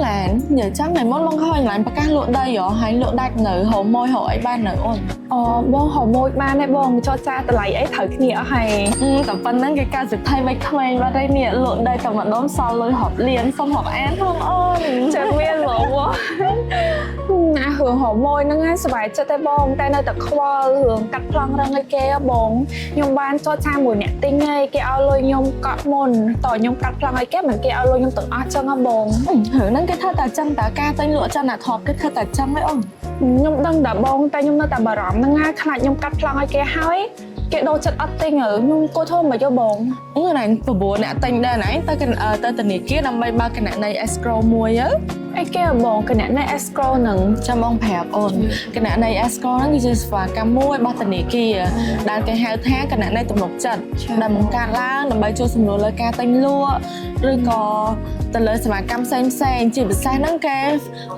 ឡាននិយាយចឹងថ្ងៃមុនបងឃើញឡានប្រកាសលក់ដីហ៎ហើយលក់ដាច់នៅហៅម៉ួយហៅអីបាននៅអូន? អូបងហៅម៉ូចបានទេបងចរចាតម្លៃអីត្រូវគ្នាអស់ហើយ។ អឺតែប៉ុណ្្នឹងគេកើតសិទ្ធិវ័យក្មេងបាត់ហើយនេះលក់ដីតែម្ដុំសល់លុយរាប់លានសុំរាប់អានផងអូន។ ចាំមានហ្មងបងណារឿងហៅម៉ូយហ្នឹងសប្បាយចិត្តទេបងតែនៅតែខ្វល់រឿងកាត់ប្លង់រឹងឲ្យគេហ៎បងខ្ញុំបានចរចាមួយអ្នកទិញហើយគេឲ្យលុយខ្ញុំកក់មុនតខ្ញុំកាត់ប្លង់ឲ្យគេមិនគេឲ្យលុយខ្ញុំទាំងអស់ចឹងហ៎បង។ រឿងហ្នឹងគេធ្វើតែចឹងតើការទិញលក់ចឹងណាថប់គេធ្វើតែចឹងហីអូន។ ខ្ញុំដឹងតែបងតែខ្ញុំនៅតែបារម្ភហ្នឹងណាខ្លាចខ្ញុំកាត់ប្លង់ឲ្យគេហើយគេដូរចិត្តអត់ទិញហ៎ខ្ញុំគួរធ្វើមិនយោបង? អឺណៃប្របួនអ្នកទិញដែរណៃទៅកទៅធនាគារដើម្បីបើកគណនី escrow មួយទៅ។ អីគេហ៎បងគណនី escrow ហ្នឹង? ចាំបងប្រាប់អូនគណនី escrow ហ្នឹងគឺជាសេវាកម្មមួយរបស់ធនាគារដែលគេហៅថាគណនីទំនុកចិត្តដែលបង្កើតឡើងដើម្បីជួយសម្រួលលើការទិញលក់ឬក៏ទៅលើសេវាកម្មផ្សេងផ្សេងៗជាពិសេសហ្នឹងគេ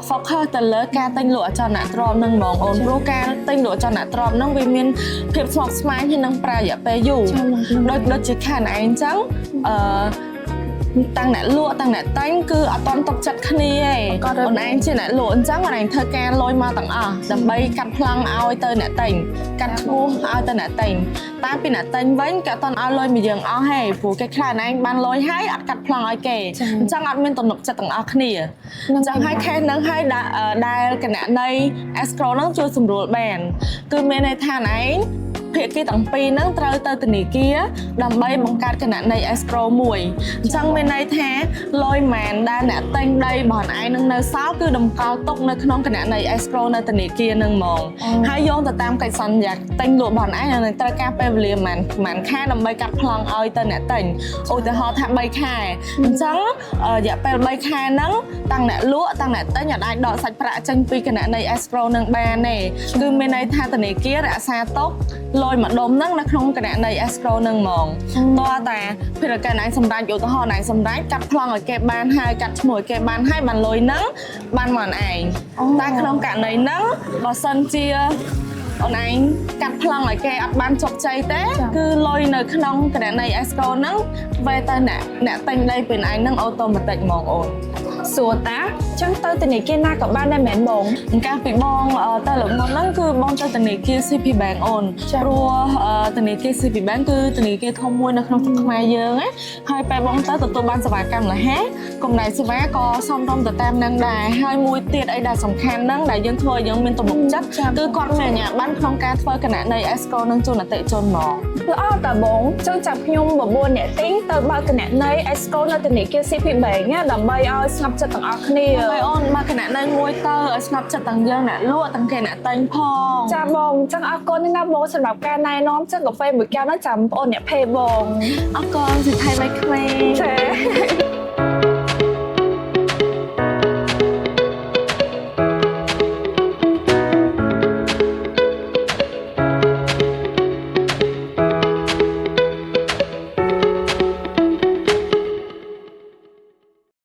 focus ទៅលើការទិញលក់អចលនទ្រព្យហ្នឹងហ្មងអូនព្រោះការទិញលក់អចលនទ្រព្យហ្នឹងវាមានភាពស្មុគស្មាញហើយនឹងប្រើរយៈពេលយូរដូចជាខានឯងអញ្ចឹងអឺតាំងអ្នកលក់តាំងអ្នកទិញគឺអត់តន់ទុកចិត្តគ្នាទេអូនឯងជាអ្នកលក់អញ្ចឹងអូនឯងធ្វើការលុយមកទាំងអស់ដើម្បីកាត់ប្លង់ឲ្យទៅអ្នកទិញកាត់ឈ្មោះឲ្យទៅអ្នកទិញតែពីអ្នកទិញវិញគេអត់តន់ឲ្យលុយមកយើងអស់ទេព្រោះគេខ្លាចឯងបានលុយហើយអត់កាត់ប្លង់ឲ្យគេអញ្ចឹងអត់មានទំនុកចិត្តទាំងអស់គ្នាអញ្ចឹងហើយ case ហ្នឹងហើយដែលគណនី escrow ហ្នឹងជួយសម្រួលបានគឺមានន័យថាឯងភាគីទាំងពីរហ្នឹងត្រូវទៅធនាគារដើម្បីបង្កើតគណនី escrow មួយអញ្ចឹងមានន័យថាលុយម៉ានដែលអ្នកទិញដីរបស់ឯងនឹងនៅសល់គឺតម្កល់ទុកនៅក្នុងគណនី escrow នៅធនាគារហ្នឹងហ្មងហើយយោងទៅតាមកិច្ចសន្យាទិញលក់របស់ឯងនឹងត្រូវការពេលវេលាម៉ានម៉ានខែដើម្បីកាត់ប្លង់ឲ្យទៅអ្នកទិញឧទាហរណ៍ថា3ខែអញ្ចឹងរយៈពេល3ខែហ្នឹងតាំងអ្នកលក់តាំងអ្នកទិញអាចដកសាច់ប្រាក់ចេញពីគណនី escrow នឹងបានទេគឺមានន័យថាធនាគាររក្សាទុកលុយមួយដុំហ្នឹងនៅក្នុងគណនី escrow ហ្នឹងហ្មងតោះតែភារកិច្ចឯងសម្រាប់ឧទាហរណ៍ឯងសម្រាប់កាត់ប្លង់ឲ្យគេបានហើយកាត់ឈ្មោះឲ្យគេបានហើយបានលុយហ្នឹងបានមកឯងតែក្នុងករណីហ្នឹងបើសិនជាអូនឯងកាត់ប្លង់ឲ្យគេអត់បានជោគជ័យទេគឺលុយនៅក្នុងគណនី escrow ហ្នឹងវេទៅអ្នកទិញដីពីឯងហ្នឹង automatic ហ្មងអូន។ សួរតាចឹងទៅធនាគារណាក៏បានដែរមែនបង? កាលពីបងទៅលើកមុនហ្នឹងគឺបងទៅធនាគារ CP Bank អូនព្រោះធនាគារ CP Bank គឺធនាគារធំមួយនៅក្នុងស្រុកខ្មែរយើងណាហើយពេលបងទៅទទួលបានសេវាកម្មលះកម្លាំងសេវាក៏សមរម្យទៅតាមនឹងដែរហើយមួយទៀតអីដែលសំខាន់ហ្នឹងដែលយើងធ្វើឲ្យយើងមានទំនុកចិត្តគឺគាត់មានអាជ្ញាប័ណ្ណក្នុងការធ្វើគណនី escrow នឹងជូនអតិថិជនហ្មង។ ល្អតាបងចឹងចាប់ខ្ញុំបបួលអ្នកទិញទៅបើកគណនី escrow នៅធនាគារ CP Bank ណាដើម្បីឲ្យស្ងប់ចិត្តទាំងអស់គ្នា។ ហើយអូនមកគណនីមួយទៅឲ្យស្ងប់ចិត្តទាំងយើងអ្នកលក់ទាំងគេអ្នកទិញផង។ ចាបងចឹងអរគុណណាស់បងសម្រាប់ការណែនាំចឹងកាហ្វេមួយកែវហ្នឹងចាំបងអូនអ្នក pay បង។ អរគុណសិទ្ធិវ័យក្មេង។ ចា។